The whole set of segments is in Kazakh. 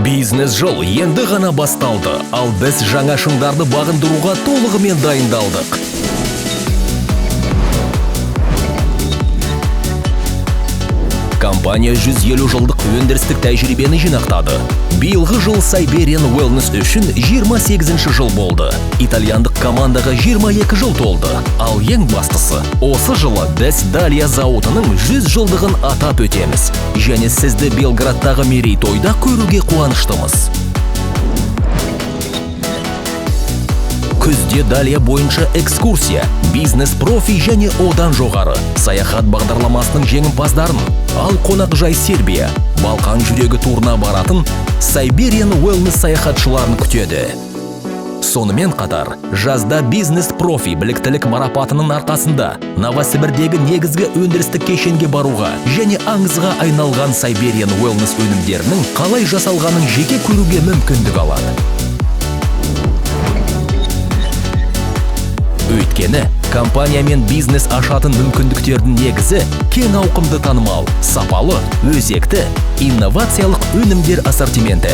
Бизнес жыл енді ғана басталды, ал біз жаңа шыңдарды бағындыруға толығымен дайындалдық. Компания 150 жылдық өндірістік тәжірибені жинақтады. Биылғы жыл Siberian Wellness үшін 28-ші жыл болды. Итальяндық командаға 22 жыл толды. Ал ең бастысы, осы жылы біз Далия зауытының 100 жылдығын атап өтеміз. Және сізді Белградтағы мерейтойда көруге қуаныштымыз. Күзде Далия бойынша экскурсия, бизнес-профи және одан жоғары саяхат бағдарламасының жеңімпаздарын, ал қонақжай Сербия, Балқан жүрегі турына баратын Siberian Wellness саяхатшыларын күтеді. Сонымен қатар, жазда бизнес-профи біліктілік марапатының арқасында Новосібірдегі негізгі өндірістік кешенге баруға және аңызға айналған Siberian Wellness өнімдерінің қалай жасалғанын жеке көруге мүмкіндік алады. Өйткені, компаниямен бизнес ашатын мүмкіндіктердің негізі кең ауқымды танымал, сапалы, өзекті, инновациялық өнімдер ассортименті.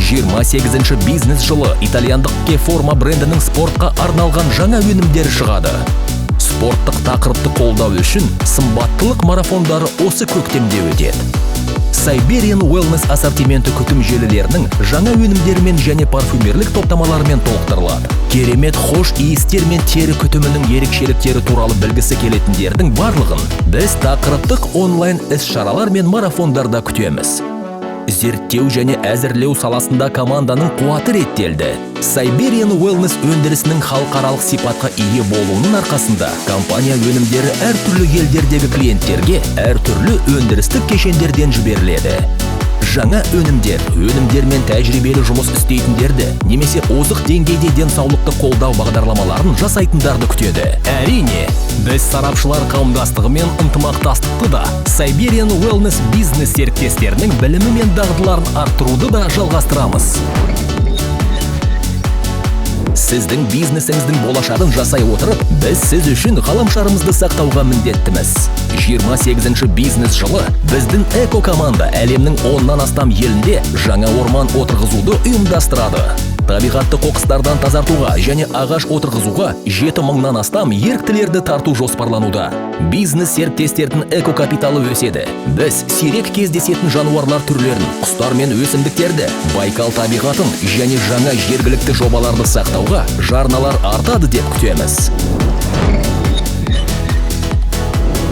28-ші бизнес жылы итальяндық Кеформа брендінің спортқа арналған жаңа өнімдері шығады. Спорттық тақырыпты қолдау үшін сымбаттылық марафондары осы көктемде өтеді. Siberian Wellness ассортименті күтім желілерінің жаңа өнімдерімен және парфюмерлік топтамаларымен толықтырылады. Керемет хош иістер мен тері күтімінің ерекшеліктері туралы білгісі келетіндердің барлығын біз тақырыптық онлайн іс-шаралар мен марафондарда күтеміз. Зерттеу және әзірлеу саласында команданың қуаты реттелді. Siberian Wellness өндірісінің халықаралық сипатқа ие болуының арқасында компания өнімдері әртүрлі елдердегі клиенттерге әртүрлі өндірістік кешендерден жіберіледі. Жаңа өнімдер, өнімдермен тәжірибелі жұмыс істейтіндерді немесе озық деңгейде денсаулықты қолдау бағдарламаларын жасайтындарды күтеді. Әрине, біз сарапшылар қауымдастығымен ынтымақтастықты да, Siberian Wellness бизнес серіктестерінің білімі мен дағдыларын арттыруды да жалғастырамыз. Сіздің бизнесіңіздің болашағын жасай отырып, біз сіз үшін ғаламшарымызды сақтауға міндеттіміз. 28-ші бизнес жылы біздің эко-команда әлемнің 10-нан астам елінде жаңа орман отырғызуды ұйымдастырады. Табиғатты қоқыстардан тазартуға және ағаш отырғызуға 7000-нан астам еріктілерді тарту жоспарлануда. Бизнес серіктестердің эко-капиталы өседі. Біз сирек кездесетін жануарлар түрлерін, құстар мен өсімдіктерді, Байкал табиғатын және жаңа жергілікті жобаларды сақтауға жарналар артады деп күтеміз.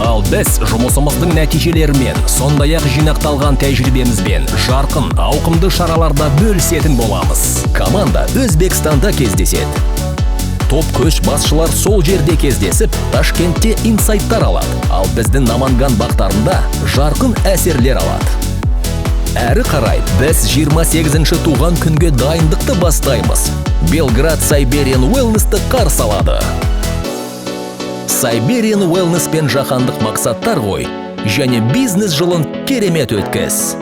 Ал біз жұмысымыздың нәтижелерімен, сондай-ақ жинақталған тәжірибемізбен жарқын, ауқымды шараларда бөлісетін боламыз. Команда Өзбекстанда кездеседі. Топ көшбасшылар сол жерде кездесіп, Ташкентте инсайттар алады. Ал біздің Наманган бақтарында жарқын әсерлер алады. Әрі қарай біз 28-ші туған күнге дайындықты бастаймыз. Белград Siberian Wellness-ті қарсы алады. Siberian Wellness пен жаһандық мақсаттар ғой және бизнес жылын керемет өткіз.